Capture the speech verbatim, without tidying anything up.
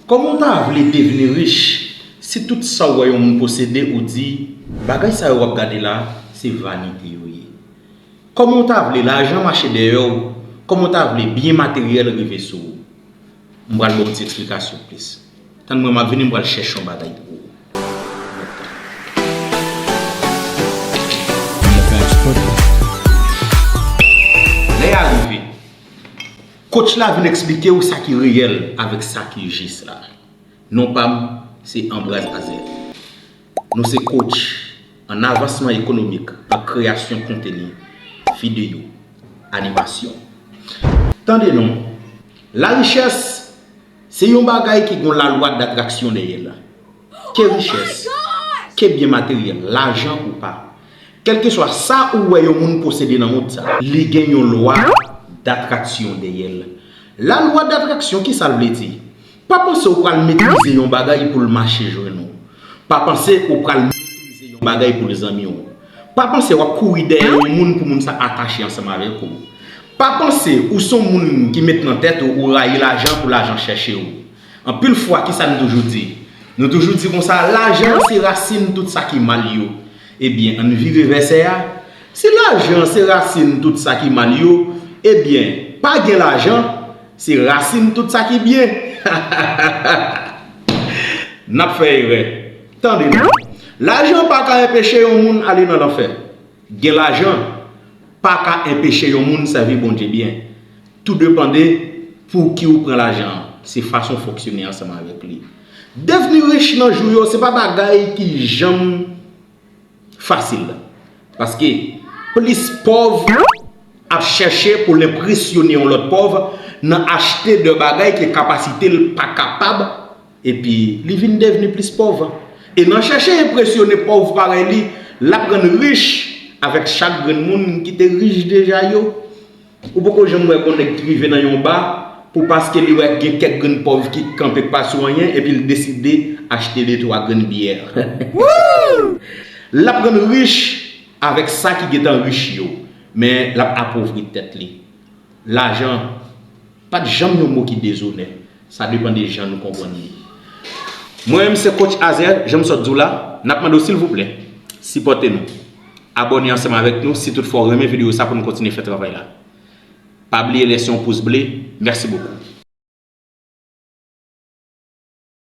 Kòman w ta vle devni rich si tout sa w wè yon moun posede ou di, bagay sa yo w ap gade la, se vanite yo ye? Kòman w ta vle lajan mache dèyè w? Kòman w ta vle byen materyèl rive sou ou? M pral ba w ti eksplikasyon plis. Tann mwen, m ap vini, m pral chèche yon bagay pou ou. Lè a rive, coach la vin eksplike w sa ki reyèl avèk sa ki jis la. Non pa m, se Ambraz Azèl. Nou se coach an avansman ekonomik, an kreyasyon konteni, videyo, animasyon. Tande non, larichès se yon bagay ki gon lalwa datraksyon dèyè l. Ke richès, ke byen materyèl, lajan ou pa, kèlkeswa sa ou wè yon moun posede nan mond sa, li gen yon lwa datraksyon dèyè l. Lalwa datraksyon, ki sa l vle di? Pa panse ou pral metrize yon bagay pou l mache jwenn ou. Pa panse ou pral metrize yon bagay pou l zanmi w. Pa panse w ap kouri dèyè yon moun pou moun sa atache ansanm avèk ou. Pa panse ou se yon moun ki met nan tèt ou ou rayi lajan pou lajan chèche ou. Anpil fwa, ki sa n toujou di? Nou toujou di konsa, lajan se rasin tout sa ki mal yo. Ebyen, ann vire vèsè a. Si lajan se rasin tout sa ki mal yo, ebyen, pa gen lajan, se rasin tout sa ki byen. N ap fè erè. Tande non. Lajan pa ka enpeche yon moun ale nan lanfè. Gen lajan pa ka enpeche yon moun sèvi Bondye byen. Tou depande pou ki ou pran lajan an. Se fason w fonksyone ansanm avèk li. Devni rich nan jou yo, se pa bagay ki janm fasil. Paske plis pòv ap chèche pou l enpresyone yon lòt pòv nan achte de bagay ke kapasite l pa kapab, epi li vin devni plis pòv. E nan chèche enpresyone pòv parèy li, l ap rann rich avèk chak grenn moun ki te rich deja yo. Ou poko janm wè gon nèg ki rive nan yon ba pou paske li wè gen kèk grenn pòv ki kanpe k pa sou anyen epi l deside achte de twa grenn byè. L ap rann rich avèk sa ki gentan rich yo, men l ap apovri tèt li. Lajan pa t janm yon mo ki dezonè. Sa depann de jan nou konprann li. Mwen menm se Coach Azèl, jan m sot di w la, n ap mande w silvouplè, sipòte nou. Abòne ansanm avèk nou si toutfwa w renmen videyo sa pou nou kontinye fè travay la. Pa bliye lèse yon pous ble. Mèsi bokou.